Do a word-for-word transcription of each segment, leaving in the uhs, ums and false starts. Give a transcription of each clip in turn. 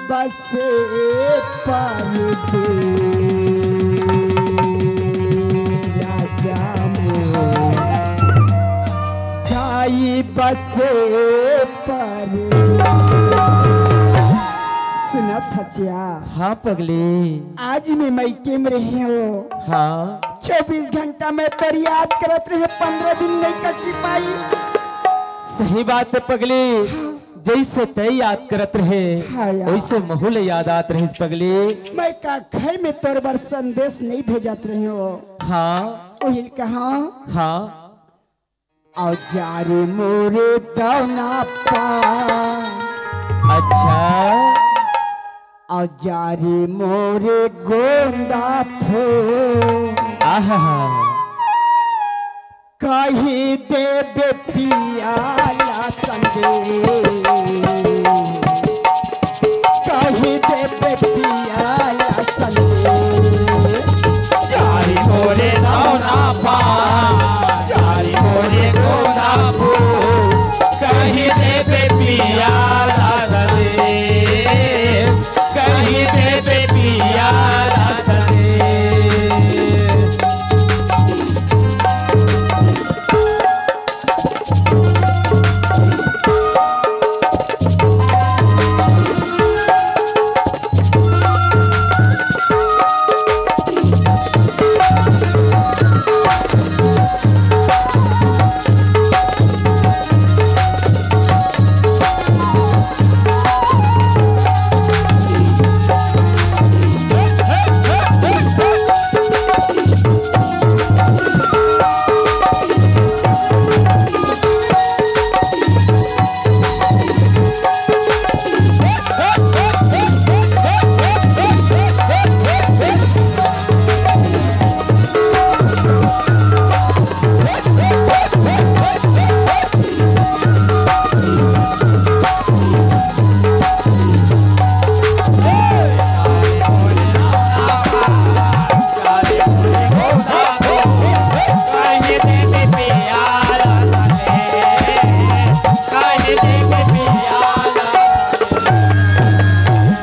बसे परदेस राजा मोर, जाई बसे परदेस। सुनत हच या? हाँ पगली। आज मैं मइके में रहे हों। हाँ। चउबीस घंटा मैं तोर याद करत रहे, पंद्रह दिन नइ कटी पाई। सही बात हे पगली। हाँ। जइसे तैं याद करत रहे, हाँ यार। वइसे महू ल याद आत रहिस पगली। मैं का घर में तोर बर संदेश नइ भेजत रहे हों। हाँ। ओहिल कहाँ? हाँ। अउ जा रे मोरे दौना पा। अच्छा। अउ जा रे मोरे गोंदा फूल। आहा। कहि देबे पिया ला संदेश, कहि देबे पिया ला संदेश। जा रे मोरे दौना पा, जा रे मोरे गोंदा फूल, कहि देबे पिया ला संदेश, कहि देबे पिया ला संदेश।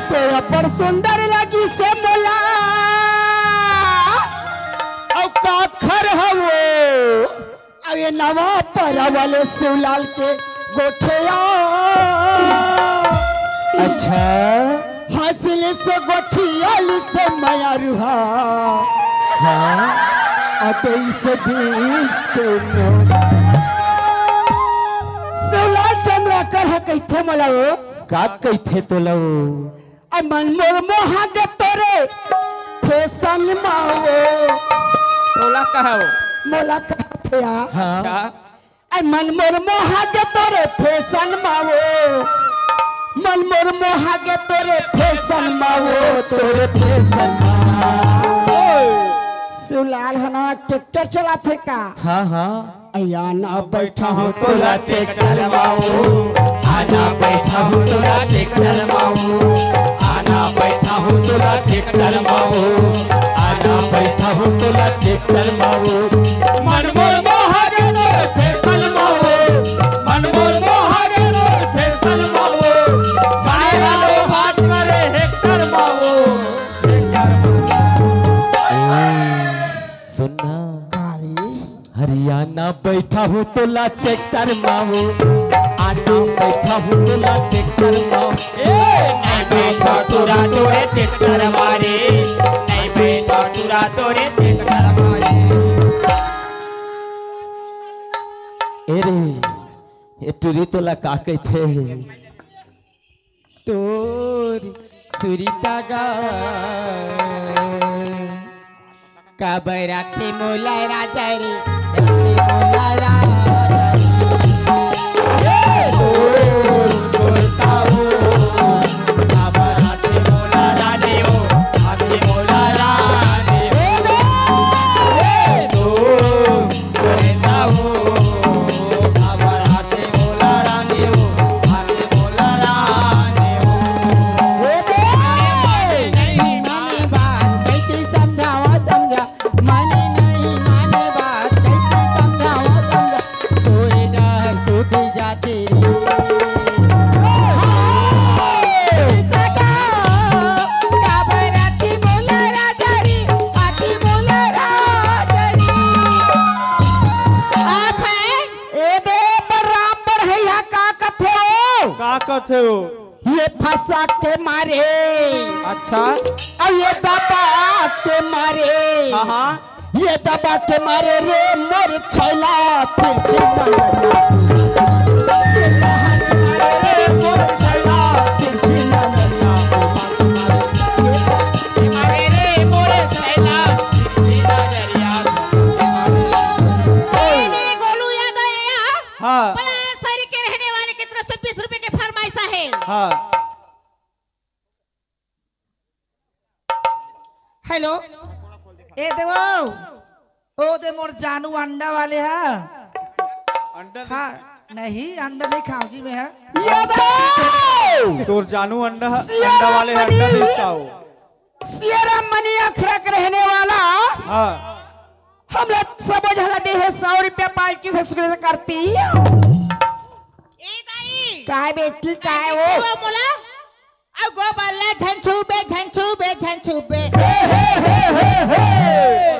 तो अब्बड़ सुंदर लगिस हे मोला। अउ काखर हवो? अउ ये नवा परवाले शिवलाल के गोठिया। अच्छा। हंसली से गोठियाली से मया रुहा। हाँ। अउ तेईस बीस के नोट। शिवलाल चंद्राकर ह कहिथे मोला वो। का कहिथे तोला वो? अ मन मोर मोहा गे तोरे फैशन मा वो। तोला कहा वो? मोला कहा थे या। हाँ। अच्छा। अ मन मोर मोहा गे तोरे फैशन मा वो। मन मोर मोहा गे तोरे फैशन मा वो, तोरे फैशन मा। शिवलाल ह ना ट्रैक्टर चलाथे का? हाँ, हाँ। आना बैठाहूँ तोला ट्रैक्टर मा वो, आना बैठाहूँ तोला ट्रैक्टर मा वो, आना बैठाहूँ तोला ट्रैक्टर मा वो, आना बैठाहूँ तोला ट्रैक्टर मा वो। मन मोर मोहा गे तोर फैशन मा वो, मन मोर मोहा गे तोर फैशन मा वो। माय हालो बात करे हेक्टर मा वो, हेक्टर मा वो। सुन ना। काई? अरे आना बैठाहूँ तोला ट्रैक्टर मा वो, आना बैठाहूँ तोला ट्रैक्टर मा वो। ए, नहीं बैठाहूँ तोला तोरे ट्रैक्टर मा रे, नहीं बैठाहूँ तोला तोरे ट्रैक्टर मा रे। ए रे, ए टुरी तोला का कहिथे? तोर सुरीता गा काबर आथे मोला राजा रे, आथे मोला राजा रे। ए तोर सुरता वो, काबर आथे मोला रानी वो, आथे मोला रानी वो। ए तोर ये फंसा के मारे। अच्छा। अउ ये दबा के मारे। हाँ, हाँ। ये दबा के मारे रे मोर छैला, तिरछी नजरिया। ये दबा के मारे रे मोर छैला, तिरछी नजरिया। अरे रे मोर छैला, तिरछी नजरिया। अरे गोलू यादव या। हाँ। पलासरी के रहने वाले की तरफ से बीस रुपए की फरमाइश है। हाँ। हेलो, ए देवो, ओ दे मोर जानू अंडा वाले हा। अंडा हाँ, नहीं, अंडा नहीं खाओ जी मैं, हाँ। ये दे! तोर जानू अंडा, अंडा वाले अंडा नहीं खाओ। सियाराम मनी अखड़ा के रहने वाला। हाँ। हम लोग सब झला दे है सौ रुपया पालकी से शुरू करती। ए दाई। काय बेटी, काय हो? वो मोला? अउ गो बल्ला झन छूबे, झन छूबे, झन छूबे।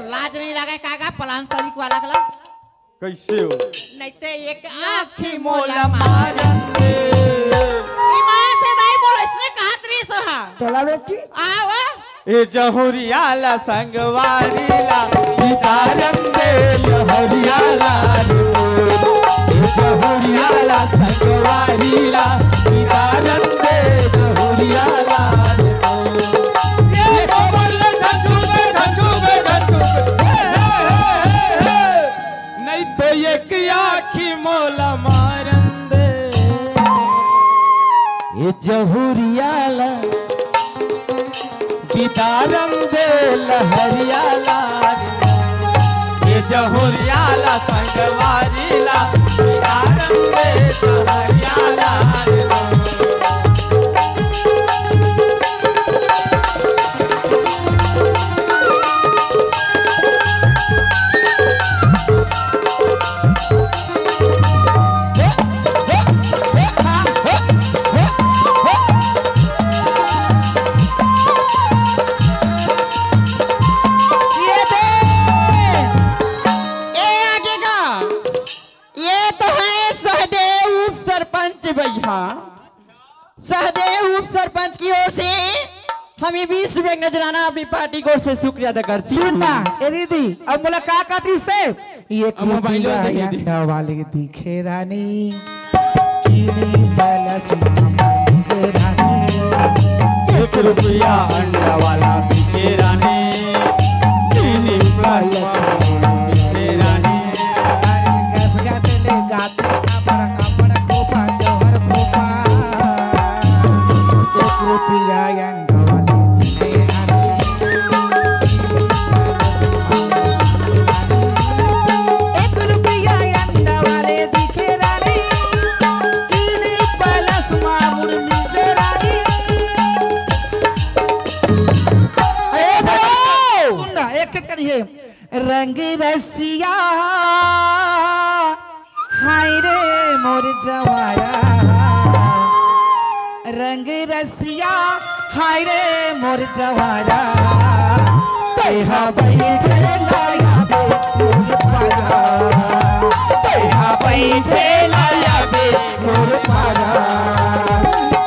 लाज नहीं लगे का गा पलासरी वाला कला? कैसे हो? नहीं ते एक आँखी मोला मारन दे। ईमान से दाई मोला इसने कहा तरी सहा। चला बेटी। आओ। ए जहुरियाला संगवारीला, सीतारम दे लहरियाला रे मोर। ए जहुरियाला संगवारीला, सीतारम दे जहुरियाला रे मोर। ये कमल धचुबे, धचुबे, धचुबे। हे, हे, हे, हे, हे। नहीं तो एक आँखी मोला मारन दे। ए जहुरियाला दीदारम दे लहरियाला रे। ये जहुरियाला संगवारीला दीदारम दे लहरियाला रे। ये दे। ए आगे का। ये तो है सहदेव उप सरपंच भैया। सहदेव उप सरपंच की ओर से हमें बीस रुपए का नजराना अपनी पार्टी की ओर से शुक्रिया अदा करती हूँ। सुन ना, ए दीदी, अब मुलाकात आती से ये अब मोबाइल कुटिया दे दे। अंडा वाली दिखे रानी, कीनी पैलेस मामा दिखे रानी। एक रुपया अंडा वाला बिके रानी, कीनी पैलेस मामा बिके रानी। अरे गस गस ले गाती अमर अमर खोपा जहर खोपा। एक रुपया अंडा वाली दिखे रानी। एक रुपया अंडा वाले दिखे रानी, तीन पैलेस मामुर मिले रानी। ए दो! सुन ना, एक कच करी है। रंग रसिया, हाय रे मोर जवारा। रंग रसिया, हाय रे मोर जवारा। तेहा बैठे लाया बे मोर पारा। तेहा बैठे लाया बे मोर पारा।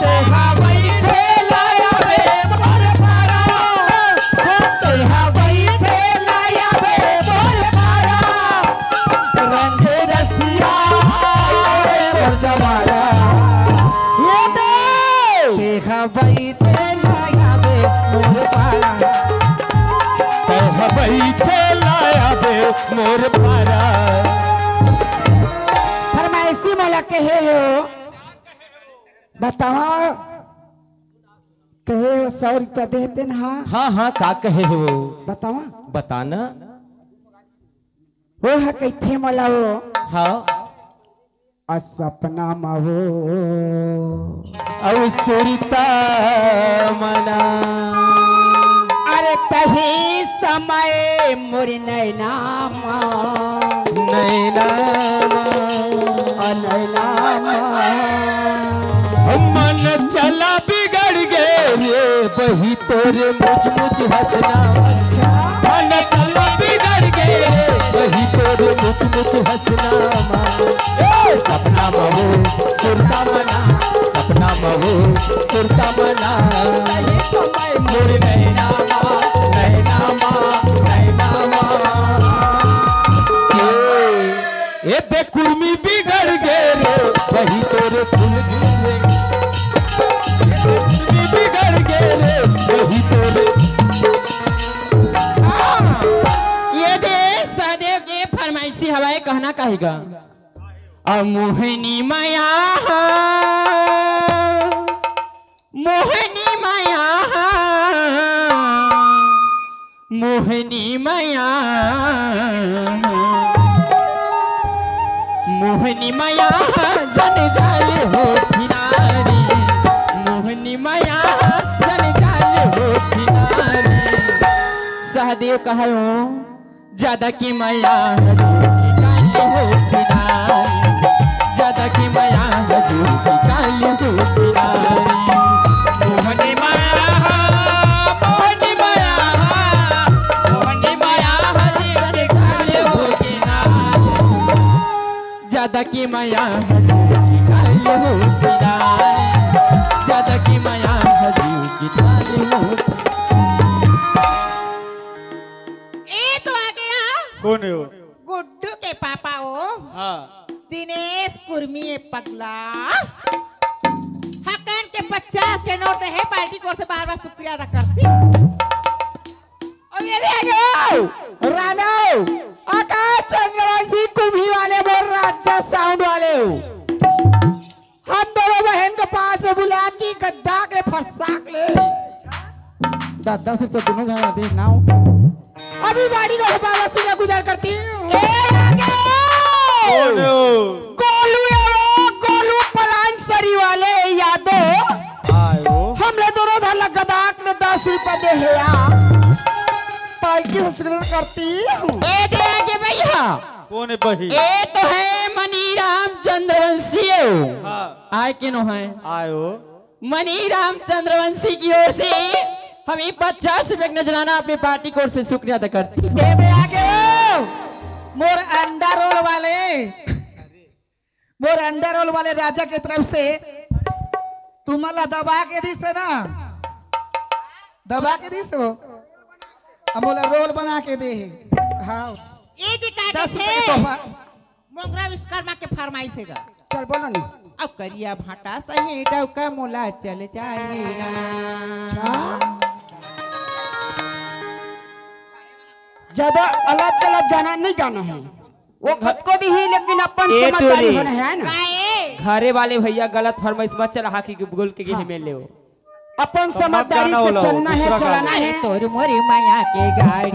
तेहा बैठे लाया बे मोर पारा। तेहा बैठे लाया बे मोर पारा। रंग रसिया, हाय रे मोर जवारा। ये दे। तेहा बैठे लाया बे मोर पारा। तेहा बैठे लाया बे मोर पारा। फरमाइशी मोला कहे हो, बतावा, कहे हो सौ रुपया देते ना। हाँ, हाँ, का कहे हो? बतावा। बताना। वो है कैथे मोला वो। हाँ। आ सपना मा वो। अउ सुरता मना। अरे तही समय मोर नैना मा। नैना मा। आ नैना मा। मन चला बिगड़ गे रे बही तोर मुझ मुझ हंसना। अच्छा। मन चला बिगड़ गे रे बही तोर मुझ मुझ हंसना। ए, सपना मा वो सुरता मना, सपना मा सुरता मला, मोर नैना मा, नैना मा, नैना मा। ए, ए दे कुर्मी बिगड़ गे रे, वही तोरे फूल गिरे। ए दे कुर्मी बिगड़ गे रे, वही तोरे। ये दे सहदेव के फरमाइशी हवाए, कहना काहेगा? आ मोहनी मया, मोहनी मया, मोहनी मया, मोहनी मया, जन जाल हो किनारी, मोहनी मया, जन जाल हो किनारी। सहदेव कहो, ज्यादा की मया हजूर की काली हो किनारी, ज्यादा की मया हजूर की काली हो किनारी। मोहनी मया, मोहनी मया, मोहनी मया हजूर की काली हो किनारी। ज्यादा की मया हजूर की काली हो किनारी, ज्यादा की मया हजूर की काली हो। ए तो आ गया। कौन है वो? गुड्डू के पापा हो। हाँ। दिनेश कुर्मी ए पगला। हकन के पचास के नोट है, पार्टी की ओर से बार बार शुक्रिया अदा करती। और ये भी आ गया। रानो, आकाश चंद्रवंशी कुम्ही वाले बोल रहा, अच्छा साउंड वाले हो। हम दोनों बहन को पास में बुला के गद्दा के फरसाक ले। दस दस रुपये दोनों घर दे ना हो। अभी बाड़ी को बाबा से गुजर करती हूँ। ए, आगे! कौन हो? गोलू है वो, गोलू पलानसरी वाले यादव। आयो। हमने दोनों घर लग गदाक ने दस रुपये दे है यार। पाई की ससुर करती हूँ। ए, दे आगे भैया। कौन है बही? ए तो है मनीराम चंद्रवंशी हो। हाँ। आए किनो है? आयो। मनीराम चंद्रवंशी की ओर से हम ये पचास रुपए का नजराना अपनी पार्टी की ओर से शुक्रिया अदा करती हूँ। दे दे आगे। मोर अंडा रोल वाले, मोर अंडा रोल वाले राजा की तरफ से तुमला दबा के दी से ना, दबा के दी से हो। हम बोला रोल बना के दे। हाँ। ये दिखा दे दस रुपए के तोहफा। मोंगरा विश्वकर्मा के फरमाइश हे गा। चल बोलो नी। अब करिया भाटा सही डौका मोला चल जाए ना। अच्छा। ज्यादा अलग गलत गाना नहीं गाना है। वो कतको दिही लेकिन अपन ए समझदारी टोरी। होना है ना। काहे? घरे वाले भैया गलत फरमाइश मत चला, हाकी के बोल के हाँ। गेहे में ले। अपन समझदारी से चलना है, चलाना है। तोर मोरी माया के गाड़ी।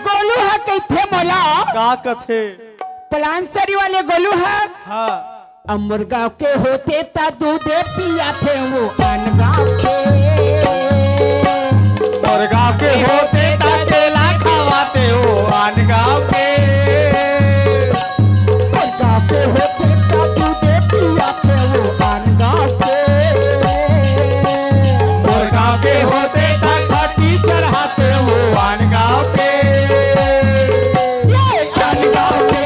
गोलू ह कहिथे मोला। का कथे? पलानसरी वाले गोलू ह। हाँ। अमर गांव के होते ता दूधे पियाथे वो आन गांव के। अमर गांव के होते ता केला खवाथे वो आन गांव के। अमर गांव के होते ता दूधे पियाथे वो आन गांव के। अमर गांव के होते ता खटी चढ़ाथे वो आन गांव के। ये आन गांव के।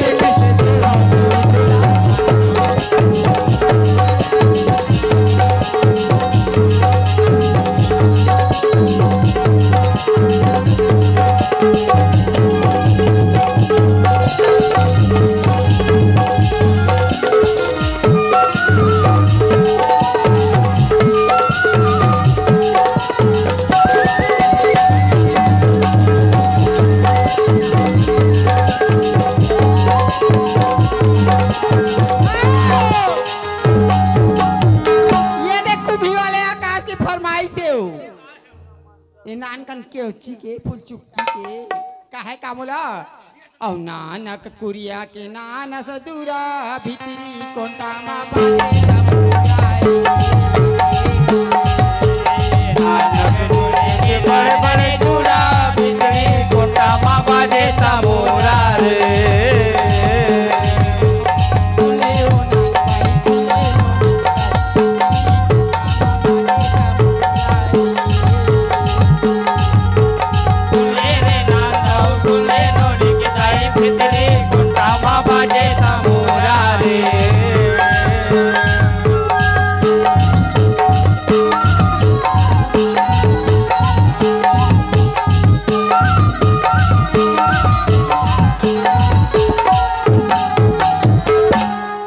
केवची के फुलचुक्की के काहे का मोला? अउ नानक कुरिया के नानस दूरा, भीतरी कोंटा मा बाजे तमोरा रे। नानक कुरिया के बड़े बड़े दूरा, भीतरी कोंटा मा बाजे तमोरा रे।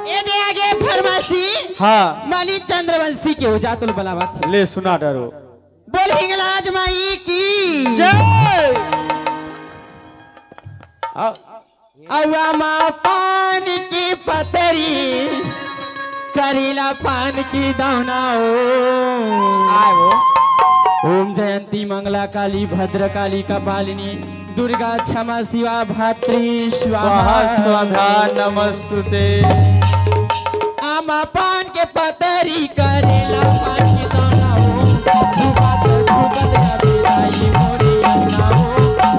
ए दे आगे फरमासी। हाँ। माली चंद्रवंशी के हो जा तुल बलावत। ले सुना डरो। बोल हिंगलाज माई की। जय। अवा मा पान की पतरी, करेला पान की दौना हो। आय हो। ओम जयंती मंगला काली भद्रकाली कपालिनी दुर्गा क्षमा शिवा भातृ स्वाहा। स्वाहा स्वाधा नमस्तुते। आमा पान के पतरी करेला पान के दाना हो। झुकत झुकत आवे दाई मोरे अंगना हो।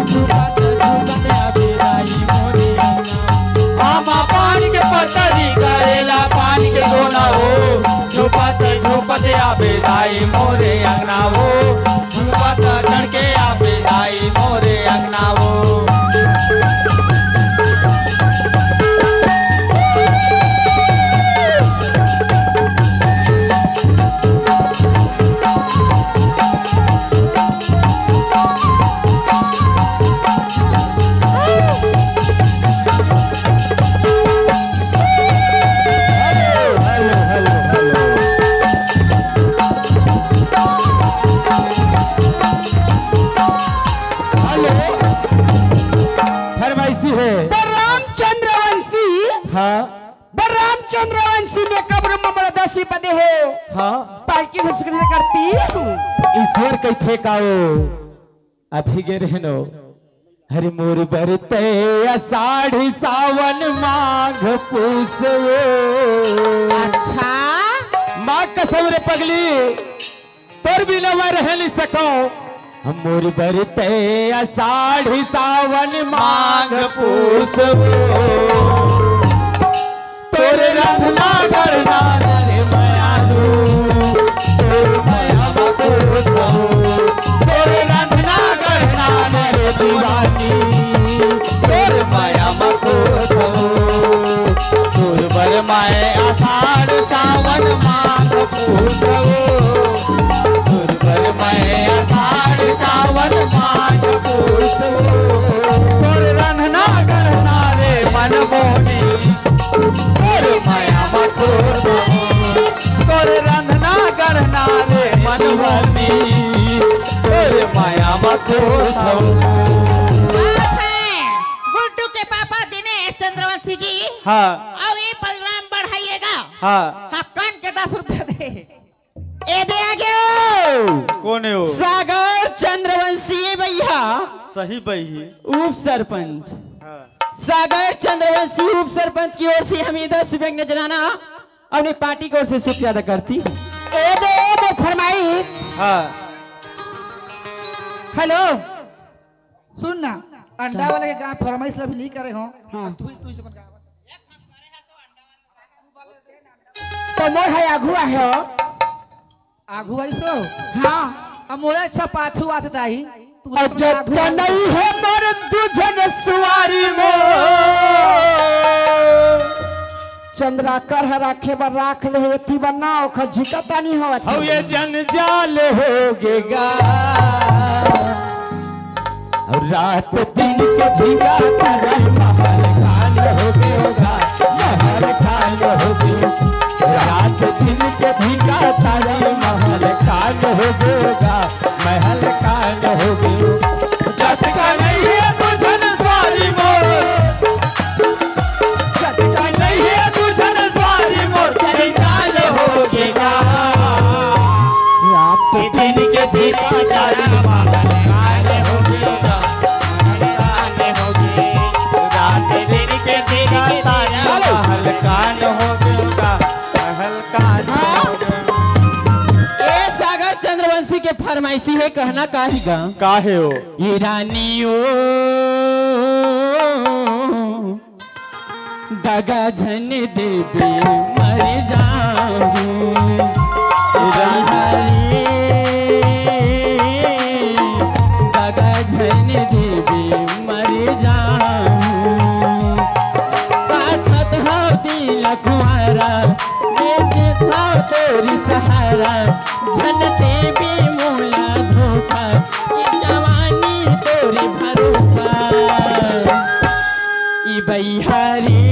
झुकत झुकत आवे दाई मोरे अंगना हो। आमा पान के पतरी करेला पान के दोना हो। झुकत झुकत आवे दाई मोरे अंगना हो। झुकत चढ़ के आवे दाई मोरे अंगना हो। हेलो, फरमाइशी है। बलराम चंद्रवंशी। हाँ। बलराम चंद्रवंशी में कब्र में बड़ा दसवीं पदे हो। हाँ। पालकी से स्वीकृत करती हूँ। ईश्वर कइथे का वो? अभी गे रहनो। हरि मोर बरते आषाढ़ सावन माघ पूस वो। अच्छा। माँ कसम रे पगली, तोर बिना मैं रह नहीं सकूं। मोर बरते आषाढ़ सावन माघ पूस वो। तोर रंधना गढ़ना रे मयालू, तोर मया मकोसो। तोर रंधना गढ़ना रे दीवानी, तोर मया मकोसो। तोर बर मैं आषाढ़ सावन माघ पूसो। तोर बर मैं आषाढ़ सावन माघ पूसो। तोर रंधना गढ़ना रे मन मोनी, तोर मया मकोसो। तोर रंधना गढ़ना रे मन मोनी, तोर मया मकोसो। बात है, गुड्डू के पापा दिनेश चंद्रवंशी जी। हाँ। अउ ये बलराम बढ़ाइएगा। हाँ। हाँ, कान के दस रुपया दे। ए दे आगे हो। कौन है वो? सागर चंद्रवंशी भैया। सही भाई ही। उप सरपंच। हाँ। सागर चंद्रवंशी उप सरपंच की ओर से हमें दस रुपए की नजराना अपनी पार्टी की ओर से शुक्रिया अदा करती। ए दे, ए दे फरमाइश। हाँ। हेलो। सुन ना, अंडा वाले के गाँव फरमाइश ला भी नहीं करे हो। हाँ। तू ही, तू ही समझ गा। तो मोर है आगू आहे हो। आगू आई सो? हाँ। अब मोला अच्छा पाछू आत दाई। तू अच्छा आगू तो आई। नहीं है मोर दुझन सुवारी मोर। चंद्राकर ह राखे बर राख ले, एती बर ना ओखर झिकता नहीं होवत। हौ ये जंजाल हो गेगा। रात दिन के झिका तारा महल खान हो गेगा, महल खान हो गेगा। रात दिन के झिका तारा महल खान हो गेगा, महल खान हो गेगा। जतका नहीं है तुझन स्वारी मोर, जतका नहीं है तुझन स्वारी मोर, कंगाल हो गेगा। रात दिन के झिका तारा महल खान फरमाइशी हे, कहना का हे गा? का हे ओ? ये रानी ओ, दगा झन देबे मर जाहूं। रानी रे, दगा झन देबे मर जाहूं। काटत हव दिन कुंवारा, देत हव तोर सहारा, झन देबे मोला धोखा, ये जवानी तोर भरोसा। ई बइहा रे,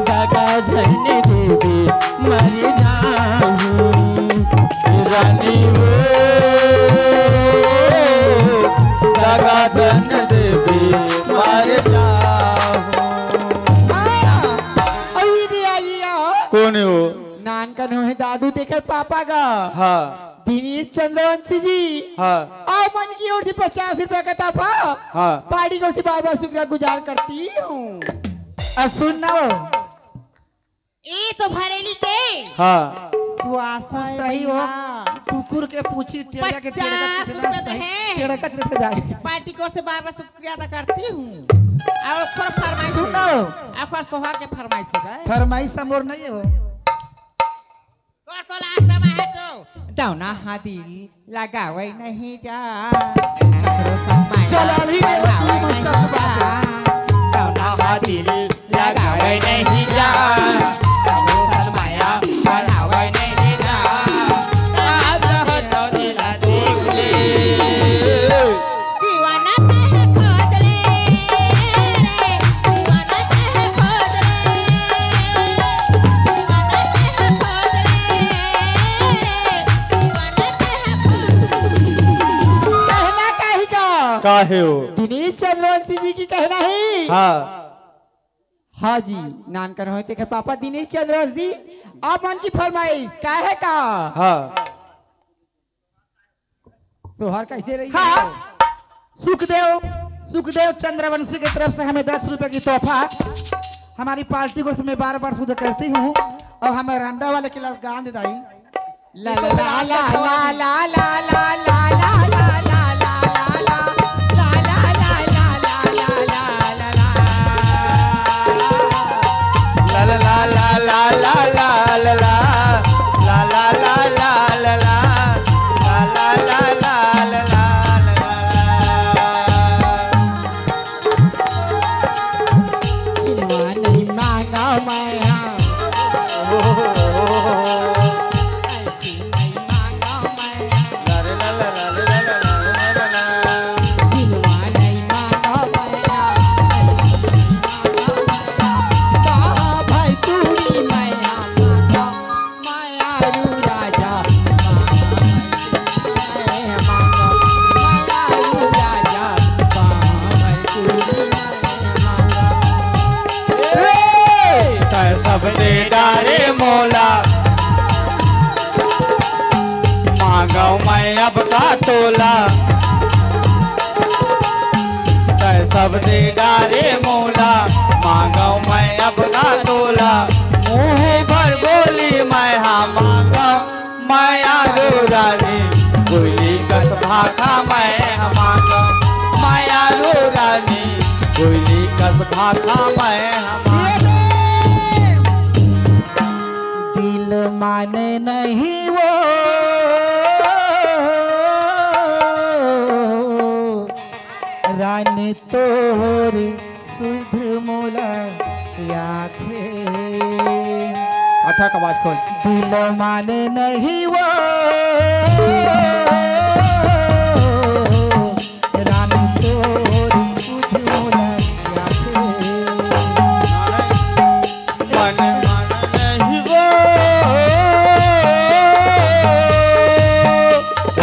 दगा झन देबे मर जाहूं। रानी ओ, दगा झन देबे मर जाहूं। हाँ, अई रे अई आ। कोन हे ओ? नानकन होहे दादू, तेकर पापा गा। हाँ। दिनेश चंद्रवंशी जी। हाँ। आप मन की ओर से पचास रुपया का तोहफा। हाँ। पार्टी की ओर से बार बार शुक्रिया गुजार करती हूँ। अब सुन ना वो। ए तो भरेली के। हाँ। सुहासा सही हो। भैया। कुकुर के पूछी टेढ़ा के टेढ़ा पचास रुपया तो सही, है। टेढ़ा का चलते जाए। पार्टी की ओर से बार बार शुक्रिया अदा करती हूँ। और ओकर फरमाइश सुन ना वो। ओकर सोहर के फरमाइश है। फरमाइश मोर नहीं हो। तोर तो लास्ट में है तो। दौना हा दिल लगावे नहीं जा। ककरो संग माया चलाल ही नहीं होती, बनावे मत नहीं सच बात जा। है। दौना हा दिल लगावे नहीं जा। ककरो संग माया बनावे नहीं जा। आज हो तो दिला देख ले। दीवाना तहे खोज ले रे, दीवाना तहे खोज ले, दीवाना तहे खोज ले रे, दीवाना तहे खोज ले। कहना का हे गा? का हे ओ? दिनेश चंद्रवंशी जी की कहना हे। हाँ। हाँ जी, नानकन होहे तेकर पापा दिनेश चंद्रवंशी, आप मन की फरमाइश का हे का? हाँ। सोहर कैसे रही? हाँ, सुखदेव, सुखदेव चंद्रवंशी की तरफ से हमें दस रुपए की तोहफा। हमारी पार्टी को मैं बार बार शुद्ध करती हूँ और हमें रंडा वाले के लाल गांध दाई। तै सब दे डारे मोला, मांगव मैं अब का तोला। तै सब दे डारे मोला, मांगव मैं अब का तोला। मुंह भर बोली मैं हा मांगव, माया रो रानी, कोयली कस भाखा मैं हा मांगव। माया रो रानी, कोयली कस भाखा मैं हा मांगव। दिल माने नहीं वो, रानी तोर सुध मोला याद हे। अठा कबाज खोल। दिल माने नहीं वो, रानी तोर सुध मोला याद हे। मन, मन नहीं वो,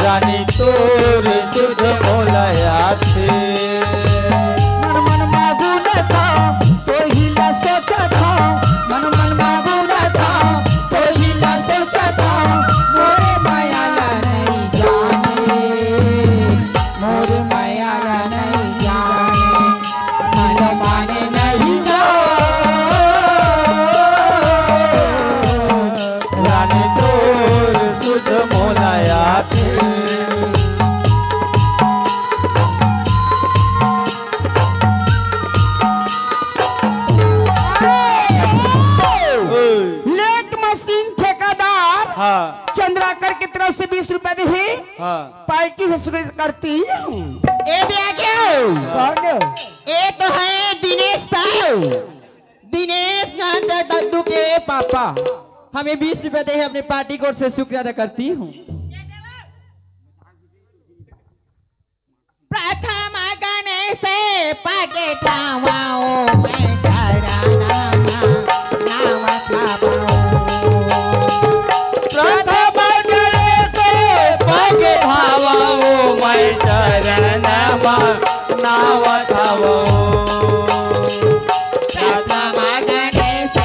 रानी तोर सुध मोला याद हे। मन, मन मागुन था, तो हिला सोचा था। मन, मन मागुन था, तो हिला सोचा था। मोरे माया ला नहीं जान हाँ। चंद्राकर की तरफ से बीस रुपए दे हे। हाँ। पार्टी से शुरू करती हूँ। ए दे आ गया। कौन? ए तो है दिनेश ताऊ। दिनेश नंद दद्दू के पापा हमें बीस रुपए दे हे, अपने पार्टी की ओर से शुक्रिया अदा करती हूँ। प्रथम गणेश पग धावो, मैं चरणमा नाव धावो। प्रथम गणेश पग धावो, मैं चरणमा नाव धावो। प्रथम गणेश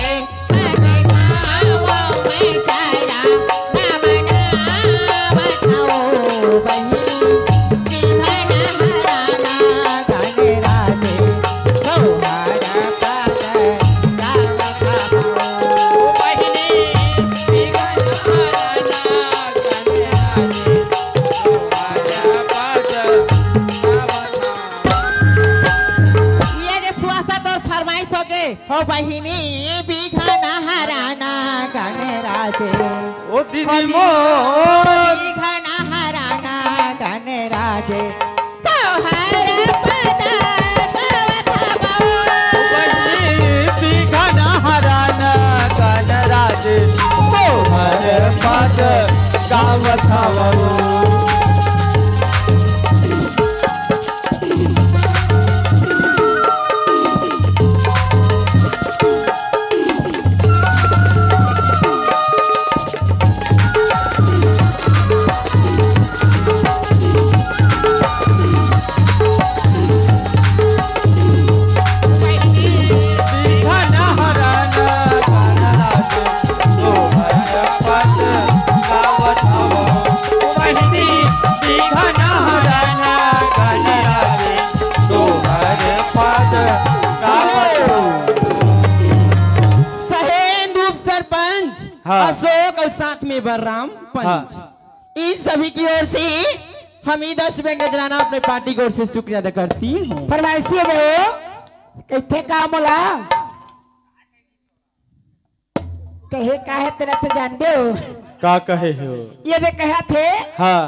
ये जे सुवासा तोर फरमाइश होगे। हो बहिनी बिघन हराना गणराजे। ओ दीदी मोर। बिघन हराना गणराजे। तोहर पद गावत हवो। ओ बहिनी बिघन हराना गणराजे। तोहर पद गावत हवो। सहेंद्र उप सरपंच हाँ। अशोक और साथ में बलराम पंच। हाँ। इन सभी की ओर से हम ई दस रुपए का नजराना अपने पार्टी की ओर से शुक्रिया अदा करती हूँ। फरमाइशी है वो, कथे का मोला? कहे का हे तेला तो जानबे हो। का कहे हो? ये दे कहा थे। हाँ।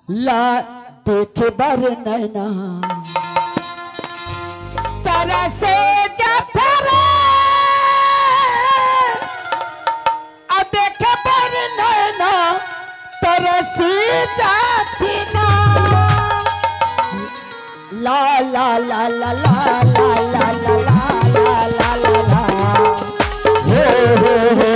ला देखे बर नैना तरसे जाथे रे, आ देखे बर नैना तरसी जाथी ना। ला, ला, ला, ला। हे, हे, हे,